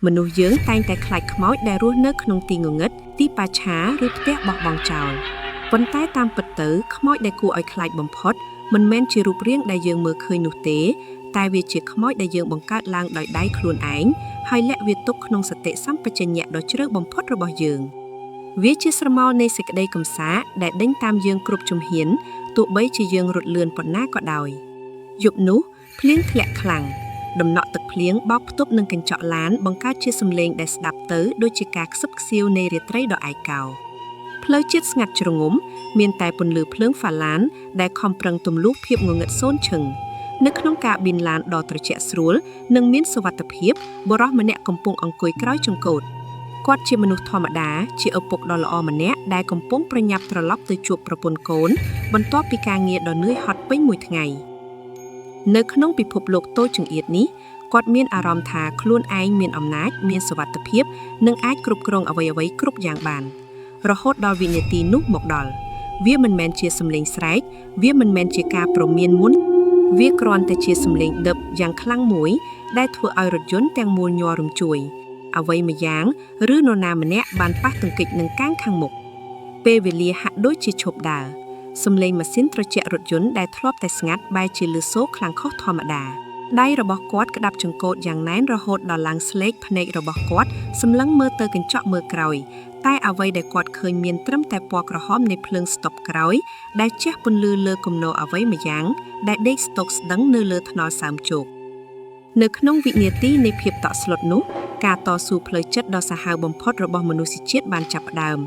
មនុស្សយើងតែងតែខ្លាចខ្មោចដែលរស់នៅក្នុងទីងងឹតទីប៉ាឆាឬផ្ទះបោះបង់ចោលប៉ុន្តែតាមពិតទៅខ្មោចដែលគួរឲ្យខ្លាចបំផុតមិនមែនជារូបរាងដែលយើងមើលឃើញនោះទេតែវាជាខ្មោចដែលយើងបង្កើតឡើងដោយដៃខ្លួនឯងហើយលាក់វាទុកក្នុងសតិសម្បជញ្ញៈដ៏ជ្រៅបំផុតរបស់យើងវាជាស្រមោលនៃសេចក្តីកំសាកដែលដេញតាមយើងគ្រប់ជំហានទោះបីជាយើងរត់លឿនប៉ុណ្ណាក៏ដោយយប់នោះភ្លៀងធ្លាក់ខ្លាំង ដំណក់ទឹកភ្លៀងបោកផ្ទប់នឹងកញ្ចក់ឡានបង្កើតជាសំឡេងដែលស្ដាប់ទៅដូចជាការខ្សឹបខ្សៀវនៃរាត្រីដ៏ឯកោផ្លូវជាតិស្ងាត់ជ្រងំមានតែពន្លឺភ្លើងហ្វាឡានដែលខំប្រឹងទម្លុះភាពងងឹតសូន្យឈឹងនៅក្នុងកាប៊ីនឡានដ៏ត្រជាក់ស្រួលនិងមានសុវត្ថិភាពបុរសម្នាក់កំពុងអង្គុយក្រោយចង្កូតគាត់ជាមនុស្សធម្មតាជាឪពុកដ៏ល្អម្នាក់ដែលកំពុងប្រញាប់ត្រឡប់ទៅជួបប្រពន្ធកូនបន្ទាប់ពីការងារដ៏នឿយហត់ពេញមួយថ្ងៃនៅក្នុងពិភពលោកតូចចង្អៀតនេះ គាត់មានអារម្មណ៍ថាខ្លួនឯងមានអំណាចមានសុវត្ថិភាពនិងអាចគ្រប់គ្រងអ្វីៗគ្រប់យ៉ាងបានរហូតដល់វិនាទីនោះមកដល់វាមិនមែនជាសម្លេងស្រែកវាមិនមែនជាការព្រមានមុនវាគ្រាន់តែជាសម្លេងដឹបយ៉ាងខ្លាំងមួយដែលធ្វើឲ្យរថយន្តទាំងមូលញ័ររំជួយអ្វីម្យ៉ាងឬនរណាម្នាក់បានប៉ះទង្គិចនឹងកាងខាងមុខពេលវេលាហាក់ដូចជាឈប់ដើរសម្លេងម៉ាស៊ីនត្រជាក់រថយន្តដែលធ្លាប់តែស្ងាត់បែរជាលឺសូរខ្លាំងខុសធម្មតា ដៃរបស់គាត់ក្តាប់ចង្កូតយ៉ាងណែនរហូតដល់ឡើងស្លេកភ្នែករបស់គាត់សម្លឹងមើលទៅកញ្ចក់មើលក្រោយតែអ្វីដែលគាត់ឃើញមានត្រឹមតែពណ៌ក្រហមនៃភ្លើងស្តុបក្រោយដែលជះពន្លឺលើគំនរអ្វីម្យ៉ាងដែលដេកស្តុកស្ដឹងនៅលើថ្នល់សើមជោគនៅក្នុងវិនាទីនៃភាពតក់ស្លុតនោះការតស៊ូផ្លូវចិត្តដ៏សាហាវបំផុតរបស់មនុស្សជាតិបានចាប់ផ្ដើម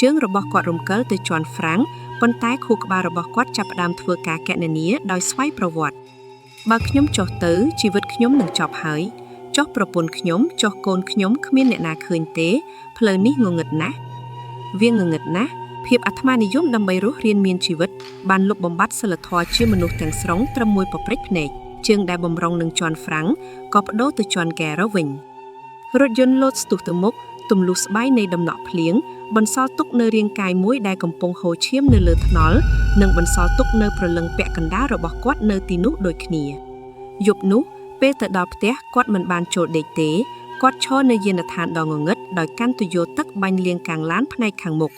ជើងរបស់គាត់រំកិលទៅជាន់ហ្វ្រាំងប៉ុន្តែខួរក្បាលរបស់គាត់ចាប់ផ្ដើមធ្វើការកណនាដោយស្វ័យប្រវត្តិ បើខ្ញុំចុះទៅជីវិតខ្ញុំនឹងចប់ហើយចុះប្រពន្ធខ្ញុំចុះកូនខ្ញុំគ្មានអ្នកណាឃើញទេផ្លូវនេះងងឹតណាស់វាងងឹតណាស់ភាពអាត្មានិយមដើម្បីរស់រានមានជីវិតបានលុបបំបាត់សិលធម៌ជាមនុស្សទាំងស្រុងត្រឹមមួយប៉ប្រិចភ្នែកជើងដែលបំរុងនឹងជន់ហ្វ្រាំងក៏ប្ដូរទៅជន់ហ្គេរវិញរថយន្តលោតស្ទុះទៅមុខទម្លុះស្បៃនៃដំណក់ភ្លៀងបន្សល់ទុកនៅរាងកាយមួយដែលកំពុងហូរឈាមនៅលើថ្នល់និងបន្សល់ទុកនៅព្រលឹងពាក់កណ្ដាលរបស់គាត់នៅទីនោះដូចគ្នា យប់នោះពេលទៅដល់ផ្ទះគាត់មិនបានចូលដេកទេគាត់ឈរនៅយានដ្ឋានដ៏ងងឹតដោយកាន់ទុយោទឹកបាញ់លាងកាងឡានផ្នែកខាងមុខ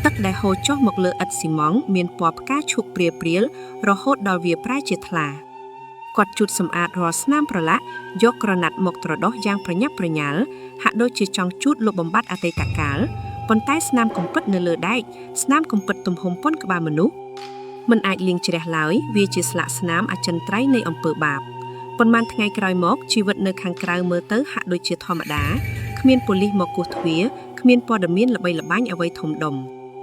ទឹកដែលហូរចុះមកលើឥដ្ឋស៊ីម៉ង់មានពណ៌ផ្កាឈូកព្រាលៗរហូតដល់វាប្រែជាថ្លាគាត់ជូតសម្អាតរាល់ស្នាមប្រឡាក់យកក្រណាត់មកត្រដុសយ៉ាងប្រញាប់ប្រញាល់ហាក់ដូចជាចង់ជូតលុបបំបាត់អតីតកាលប៉ុន្តែស្នាមកំពិតនៅលើដែកស្នាមកំពិតទំហំប៉ុនក្បាលមនុស្សមិនអាចលាងជ្រះឡើយវាជាស្លាកស្នាមអចិន្ត្រៃយ៍នៃអំពើបាប ប៉ុន្មានថ្ងៃក្រោយមកជីវិតនៅខាងក្រៅមើលទៅហាក់ដូចជាធម្មតាគ្មានប៉ូលីសមកគោះទ្វារគ្មានព័ត៌មានល្បីល្បាញអ្វីធំដុំ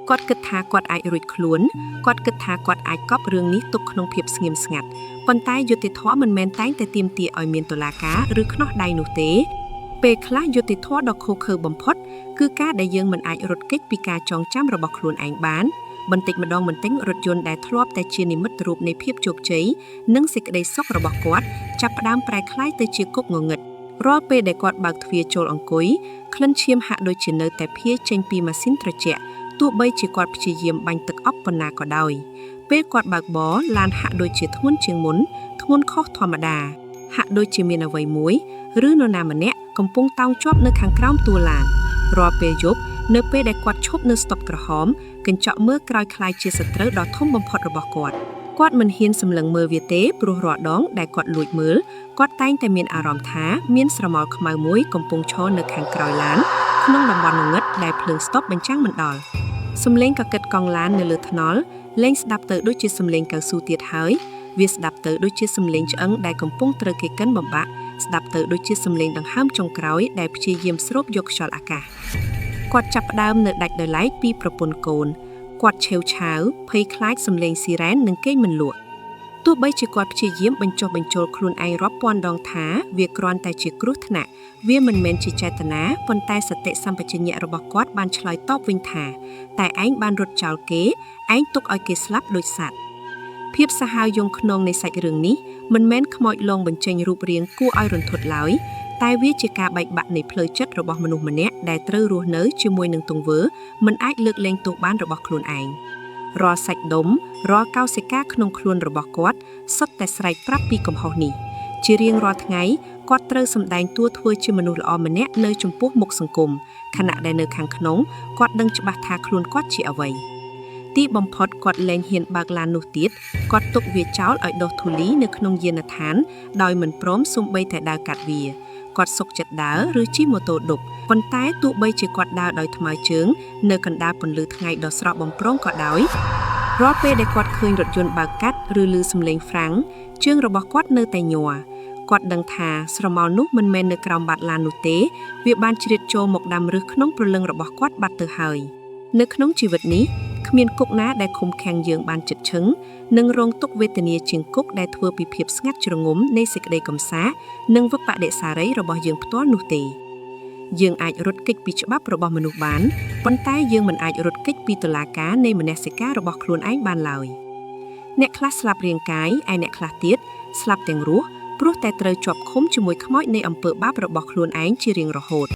គាត់គិតថាគាត់អាចរួចខ្លួនគាត់គិតថាគាត់អាចកប់រឿងនេះទុកក្នុងភាពស្ងៀមស្ងាត់ប៉ុន្តែយុត្តិធម៌មិនមែនតែងតែទាមទារឲ្យមានតុលាការឬខ្នោះដៃនោះទេពេលខ្លះយុត្តិធម៌ដ៏ឃោរឃៅបំផុតគឺការដែលយើងមិនអាចរត់គេចពីការចងចាំរបស់ខ្លួនឯងបានបន្តិចម្ដងបន្តិចរថយន្តដែលធ្លាប់តែជានិមិត្តរូបនៃភាពជោគជ័យនិងសេចក្តីសុខរបស់គាត់ ចាប់ផ្ដើមប្រែក្លាយទៅជាគុកងងឹតរាល់ពេលដែលគាត់បើកទ្វារចូលអង្គុយក្លិនឈាមហាក់ដូចជានៅតែភាយចេញពីម៉ាស៊ីនត្រជាក់ទោះបីជាគាត់ព្យាយាមបាញ់ទឹកអប់ប៉ុណ្ណាក៏ដោយពេលគាត់បើកបរឡានហាក់ដូចជាធ្ងន់ជាងមុនធ្ងន់ខុសធម្មតាហាក់ដូចជាមានអ្វីមួយឬនរណាម្នាក់កំពុងតោងជាប់នៅខាងក្រោមតួឡានរាល់ពេលយប់នៅពេលដែលគាត់ឈប់នៅស្តុបក្រហមកញ្ចក់មើលក្រោយក្លាយជាសត្រូវដ៏ធំបំផុតរបស់គាត់គាត់មិនហ៊ានសម្លឹងមើលវាទេព្រោះរាល់ដងដែលគាត់លួចមើលគាត់តែងតែមានអារម្មណ៍ថាមានស្រមោលខ្មៅមួយកំពុងឈរនៅខាងក្រោយឡានក្នុងតំបន់ងងឹតដែលភ្លើងស្តុបបញ្ចាំងមិនដល់សំឡេងកកិតកង់ឡាននៅលើថ្នល់លែងស្ដាប់ទៅដូចជាសំឡេងកៅស៊ូទៀតហើយវាស្ដាប់ទៅដូចជាសំឡេងឆ្អឹងដែលកំពុងត្រូវគេកិនបំបាក់ស្ដាប់ទៅដូចជាសំឡេងដង្ហើមចុងក្រោយដែលព្យាយាមស្រូបយកខ្យល់អាកាសគាត់ចាប់ផ្ដើមនៅដាច់ដោយឡែកពីប្រពន្ធកូនគាត់ឆេវឆាវភ័យខ្លាចសំឡេងស៊ីរ៉ែននិងគេងមិនលក់ទោះបីជាគាត់ព្យាយាមបញ្ចុះបញ្ចូលខ្លួនឯងរាប់ពាន់ដងថាវាគ្រាន់តែជាគ្រោះថ្នាក់វាមិនមែនជាចេតនាប៉ុន្តែសតិសម្បជញ្ញៈរបស់គាត់បានឆ្លើយតបវិញថាតែឯងបានរត់ចោលគេឯងទុកឲ្យគេស្លាប់ដូចសត្វភាពសាហាវយង់ឃ្នងនៃសាច់រឿងនេះមិនមែនខ្មោចលងបញ្ចេញរូបរាងគួរឲ្យរន្ធត់ឡើយតែវាជាការបែកបាក់នៃផ្លូវចិត្តរបស់មនុស្សម្នាក់ដែលត្រូវរស់នៅជាមួយនឹងទង្វើមិនអាចលើកលែងទោសបានរបស់ខ្លួនឯងរាល់សាច់ដុំរាល់កោសិកាក្នុងខ្លួនរបស់គាត់សុទ្ធតែស្រែកប្រាប់ពីកំហុសនេះជារៀងរាល់ថ្ងៃ គាត់ត្រូវសម្ដែងតួធ្វើជាមនុស្សល្អម្នាក់នៅចំពោះមុខសង្គមខណៈដែលនៅខាងក្នុងគាត់ដឹងច្បាស់ថាខ្លួនគាត់ជាអ្វីទីបំផុតគាត់លែងហ៊ានបើកឡាននោះទៀតគាត់ទុកវាចោលឲ្យដុះធូលីនៅក្នុងយានដ្ឋានដោយមិនព្រមសូម្បីតែដើរកាត់វាគាត់សុកចិត្តដើរឬជិះម៉ូតូឌុបប៉ុន្តែទោះបីជាគាត់ដើរដោយថ្មើរជើងនៅកណ្ដាលពន្លឺថ្ងៃដ៏ស្រស់បំព្រងក៏ដោយរាល់ពេលដែលគាត់ឃើញរថយន្តបើកកាត់ឬឮសំឡេងហ្វ្រាំងជើងរបស់គាត់នៅតែញ័រគាត់ដឹងថាស្រមោលនោះមិនមែននៅក្រោមបាតឡាននោះទេវាបានជ្រៀតចូលមកដាំឫសក្នុងព្រលឹងរបស់គាត់បាត់ទៅហើយនៅក្នុងជីវិតនេះគ្មានគុកណាដែលឃុំឃាំងយើងបានជិតឈឹងនិងរងទុក្ខវេទនាជាងគុកដែលធ្វើពីភាពស្ងាត់ជ្រងំនៃសេចក្តីកំសាកនិងវិបដិសារីរបស់យើងផ្ទាល់នោះទេយើងអាចរត់គេចពីច្បាប់របស់មនុស្សបានប៉ុន្តែយើងមិនអាចរត់គេចពីតុលាការនៃមនសិការរបស់ខ្លួនឯងបានឡើយអ្នកខ្លះស្លាប់រាងកាយឯអ្នកខ្លះទៀតស្លាប់ទាំងរស់ព្រោះតែត្រូវជាប់ឃុំជាមួយខ្មោចនៃអំពើបាបរបស់ខ្លួនឯងជារៀងរហូត។